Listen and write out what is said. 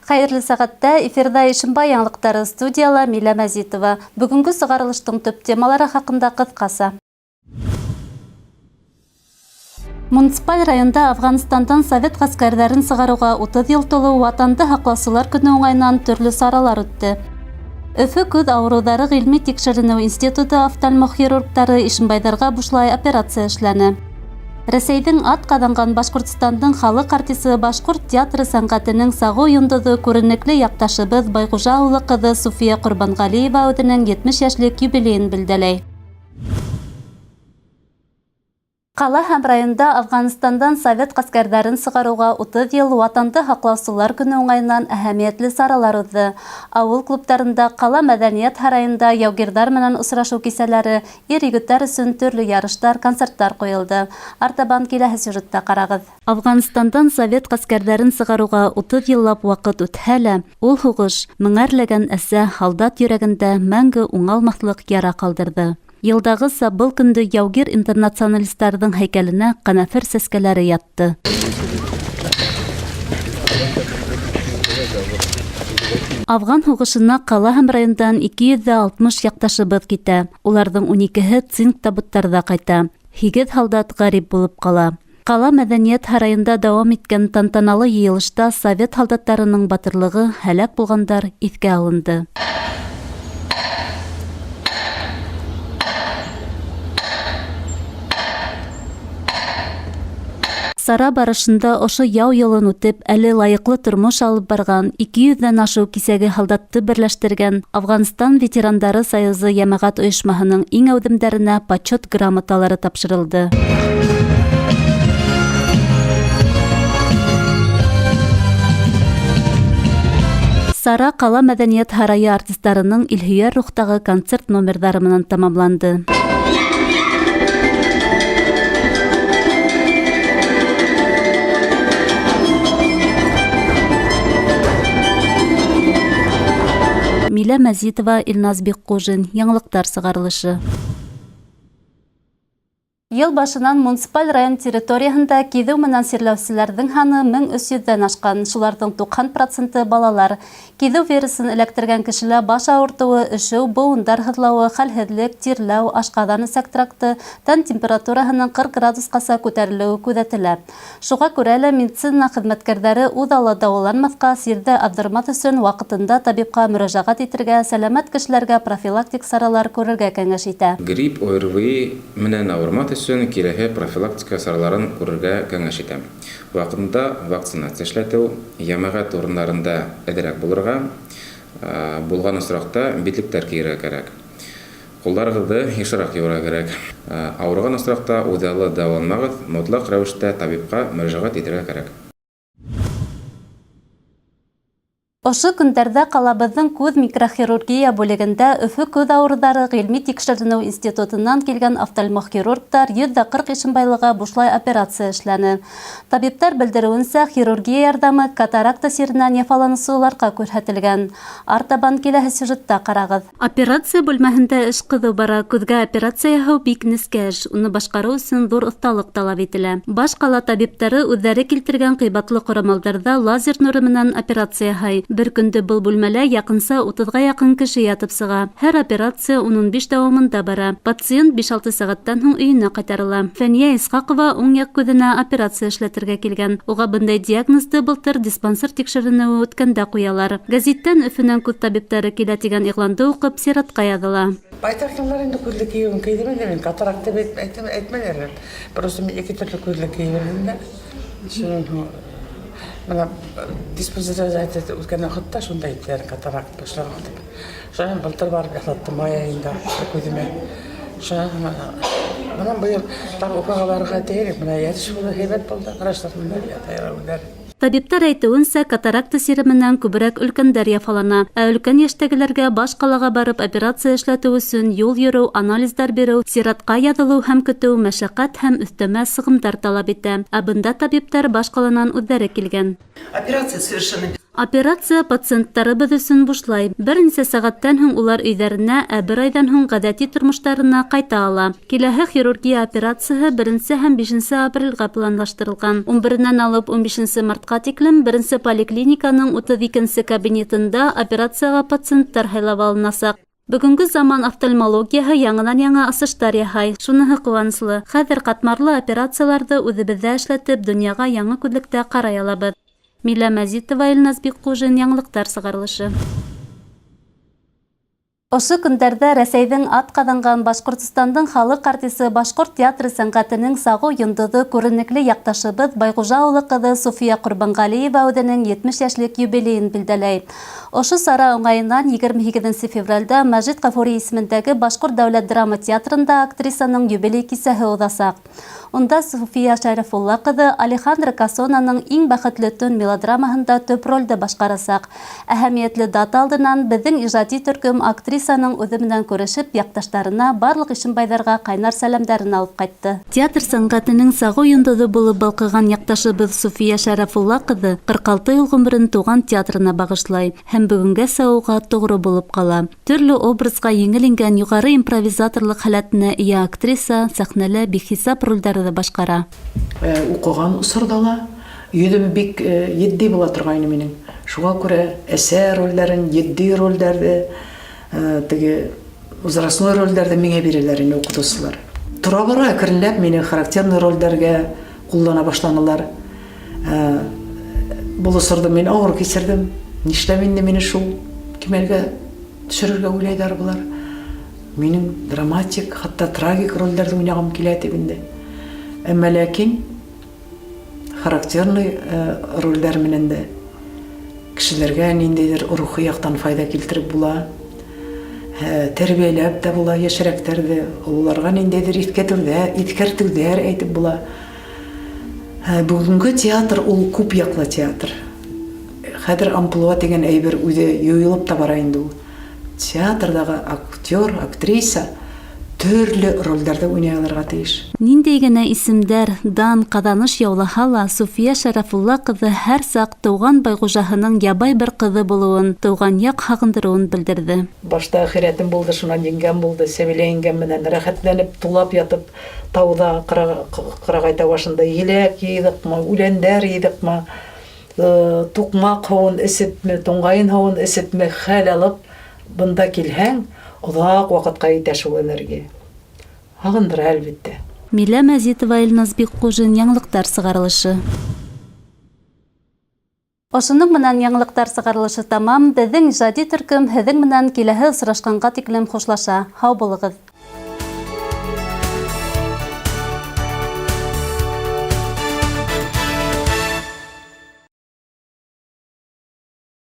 Хәйерле сәғәттә, эфирҙа Ишембай яңылыҡтары, студияла Милә Мәзитова. Бөгөнгө сығарылыштың төп темалары хаҡында ҡыҫҡаса. Муниципаль районда Афғанстандан совет ғәскәрҙәрен сығарыуға 30 йыл тулыу, Ватанды һаҡлаусылар көнө уңайынан төрлө саралар үтте. Өфө күҙ ауырыуҙары ғилми тикшеренеү институты офтальмохирургтары ишембайҙарға бушлай операция эшләне. Рәсәйҙең ат ҡаҙанған Башҡортостандың халыҡ артисы, башҡорт театры сәнғәтенең сағыу йондоҙо, күренекле яҡташыбыҙ, Байғужа ауылы ҡыҙы Суфия Ҡорбанғәлиева үҙенең 70 йәшлек юбилейын билдәләй. Ҡала һәм районда Афғанстандан совет ғәскәрҙәрен сығарыуға 30 йыл, Ватанды һаҡлаусылар көнө уңайынан әһәмиәтле саралар уҙҙы. Ауыл клубтарында, ҡала мәҙәниәт һарайында яугирҙар менән осрашыу кисәләре, ир-егеттәр өсөн төрлө ярыштар, концерттар ҡуйылды. Артабан киләһе сюжетта ҡарағыҙ. Афғанстандан совет ғәскәрҙәрен сығарыуға 30 йыллап ваҡыт үтһә лә, ул һуғыш меңәрләгән әсә, һалдат йөрәгендә мәңге уңалмаҫлыҡ яра ҡалдырҙы. Йылдағыса был көндө яугир-интернационалистарҙың һәйкәленә ҡәнәфер сәскәләре ятты. Афған һуғышына ҡала һәм райондан 260 яҡташыбыҙ китә. Уларҙың 12-һе цинк табуттарҙа ҡайта. Һигеҙ һалдат ғәрип булып ҡала. Ҡала мәҙәниәт һарайында дауам иткән тантаналы йыйылышта совет һалдаттарының батырлығы, һәләк булғандар иҫкә алынды. Сара барышында ошо яу юлын үтеп, әле лайыҡлы тормош алып барған 200-ҙән ашыу кисәге һалдатты берләштергән Афғанстан ветерандары союзы йәмәғәт ойошмаһының иң әүҙемдәренә почет грамоталары тапшырылды. Сара ҡала мәҙәниәт һарайы артистарының илһөйәр рухтағы концерт номерҙары менән тамамланды. Милә Мәзитова, Илназ Бикҡужин, яңылыҡтар сығарылышы. Йыл башынан муниципаль район территорияһында киҙеү менән сирләүселәрҙең һаны 1300-ҙән ашҡан, шуларҙың 90 проценты балалар. Киҙеү вирусын эләктергән кешелә баш ауыртыуы, өшөү, быуындар һыҙлауы, хәлһеҙлек, тирләү, ашҡаҙан-эсәк тракты, тән температураһының 40 градусҡаса күтәрелеүе күҙәтелә. Шуға күрә лә медицина хеҙмәткәрҙәре үҙаллы дауаланмаҫҡа, сирҙе аҙҙырмаҫ өсөн ваҡытында табипҡа мөрәжәғәт итергә, сәләмәт кешеләргә профилактик саралар күрергә кәңәш итә. Грипп, ОРВИ менән ауырмаҫ өсөн киләһе профилактика сараларын күрергә кәңәш итәм. Ваҡытында вакцинация эшләтеү, йәмәғәт урындарында әҙерәк булырға, булған осраҡта битлектәр кейергә кәрәк. Ҡулдарығыҙҙы йышыраҡ йыуырға кәрәк. Ауырыған осраҡта үҙаллы дауаланмағыҙ, мотлаҡ рәүештә табипҡа мөрәжәғәт итергә кәрәк. Ошо көндәрҙә ҡалабыҙҙың күҙ микрохирургия бүлегендә Өфө күҙ ауырыуҙары ғилми тикшеренеү институтынан килгән офтальмохирургтар 140 ишембайлыға бушлай операция эшләне. Табиптар белдереүенсә, хирургия ярҙамы катаракта сиренән яфаланыусыларға күрһәтелгән. Артабан киләһе сюжетта ҡарағыҙ. Операция бүлмәһендә эш ҡыҙыу бара. Күҙгә операция яһау бик нескә эш. Уны башҡарыу өсөн ҙур оҫталыҡ талап ителә. Баш ҡала табиптары үҙҙәре килтергән ҡыйбатлы ҡорамалдарҙа лазер нуры менән операция яһай. Бер көндө был бүлмәлә яҡынса 30-ға яҡын кеше ятып сыға. Һәр операция 10-15 дауамында бара. Пациент 5-6 сәғәттән һуң өйөнә ҡайтарыла. Фәниә Исхаҡова уң яҡ күҙенә операция эшләтергә килгән. Уға бындай диагнозды былтыр диспансер тикшеренеүе үткәндә ҡуялар. Гәзиттән Өфөнән күҙ табиптары килә тигән иғланды уҡып, сиратҡа яҙыла. Байтаҡ йылдар инде күҙлек кейеүен кейҙем инде мин. Катаракт тип әйтмәнеләр. Просто мин ике төрлө күҙлек кейеп йөрөйөм дә. Шунан һуң бына диспансеризация үткән ваҡытта шунда әйттеләр, катаракт башлаған тип. Шунан былтыр барып яһаттым май айында күҙемә. Шунан бына быйыл тағы Уфаға барырға тейеш. Бына йәш булды, һәйбәт булды. Врачтар менән ята үҙҙәре. Табиптар әйтеүенсә, катаракта сире менән күберәк өлкәндәр яфалана. Ә өлкән йәштәгеләргә баш ҡалаға барып операция эшләтеү өсөн юл йөрөү, анализдар биреү, сиратҡа яҙылыу һәм көтөү мәшәҡәт һәм өҫтәмә сығымдар талап итә. Ә бында табиптар баш ҡаланан үҙҙәре килгән. Операция совершенно Операция пациенттарыбыҙ өсөн бушлай. Бер нисә сәғәттән һуң улар өйҙәренә, ә бер айҙан һуң ғәҙәти тормоштарына ҡайта ала. Киләһе хирургия операцияһы 1 һәм 5 апрелгә планлаштырылған. 11-нән алып 15 мартҡа тиклем 1 поликлиниканың 32 кабинетында операцияға пациенттар һайлап алынасаҡ. Бөгөнгө заман офтальмологияһы яңынан-яңы асыштар яһай. Шуныһы ҡыуаныслы. Хәҙер ҡатмарлы операцияларҙы үҙебеҙҙә эшләтеп, донъяға яңы күҙлектә ҡарай алабыҙ. Милә Мәзитова, Илназ Бикҡужин, яңылыҡтар сығарылышы. Ошо көндәрҙә Рәсәйҙең ат ҡаҙанған Башҡортостандың халыҡ артисы, башҡорт театры сәнғәтенең сағыу йондоҙо, күренекле яҡташыбыҙ Байғужа улы ҡыҙы Суфия Ҡорбанғәлиева үҙенең 70 йәшлек юбилейын билдәләй. Ошо сара уңайынан 28 февралдә Мәжит Ғафури исемендәге Башҡорт дәүләт драма театрында актрисаның юбилей кисәһе уҙасаҡ. Унда Суфия Шәрәфулла ҡыҙы Алехандро Кассонаның «Иң бәхетле төн» мелодрамаһында төп ролде башҡарасаҡ. Әһәмиәтле дата алдынан беҙҙең ижади төркөм актрисаның үҙе менән күрешеп, яҡташтарына, барлыҡ ишембайҙарға ҡайнар сәләмдәрен алып ҡайтты. Театр сәнғәтенең сағыу йондоҙо булып балҡыған яҡташыбыҙ Суфия Шәрәфулла ҡыҙы 46 йыл ғүмерен туған театрына бағышлай һәм бөгөнгәсә уға тоғро булып ҡала. Төрлө образға еңел ингән юғары импровизаторлыҡ һәләтенә эйә актриса сәхнәлә бихисап ролдәрҙе башҡара. Уҡыған осорҙа ла йөҙөм бик етди була торғайны минең. Шуға күрә әсә ролдәрен, етди ролдәрҙе, теге возрастной ролдәрҙе миңә бирәләр ине уҡытыусылар. Тора-бара әкренләп мине характерный ролдәргә ҡуллана башланылар. Был осорҙо мин ауыр кисерҙем. Нишләп инде мине шул кимәлгә төшөрөргә уйлайҙар былар? Минең драматик, хатта трагик ролдәрҙе уйнағым килә тип инде. Әммә ләкин характерный ролдәр менән дә кешеләргә ниндәйҙер рухи яҡтан файҙа килтереп була, тәрбиәләп тә була йәшерәктәрҙе, ололарға ниндәйҙер иҫкәртеүҙәр әйтеп була. Бөгөнгө театр ул күп яҡлы театр. Хәҙер амплуа тигән әйбер үҙе юйылып та бара инде ул. Театрҙағы актер, актриса төрлө ролдәрҙе уйнай алырға тейеш. Ниндәй генә исемдәр, дан, ҡаҙаныш яулаһа ла, Суфия Шәрәфулла ҡыҙы һәр саҡ тыуған Байғужаһының ябай бер ҡыҙы булыуын, тыуған яҡ һағындырыуын белдерҙе. Башта әхирәтем булды, шунан еңгәм булды, Сәбилә еңгәм менән рәхәтләнеп, тулап ятып, тауҙа, Ҡырағай тау башында еләк йыйҙыҡмы, үләндәр йыйҙыҡмы, туҡмаҡ һыуын эсепме, туңғайын һыуын эсепме, хәл алып, бында килһәң, оҙаҡ ваҡытҡа етә шул энергия. Һағындыра, әлбиттә. Милә Мәзитова, Илназ Бикҡужин, яңылыҡтар сығарылышы. Ошоноң менән яңылыҡтар сығарылышы тамам. Беҙҙең ижади төркөм һеҙҙең менән киләһе осрашҡанға тиклем хушлаша. Һау булығыҙ.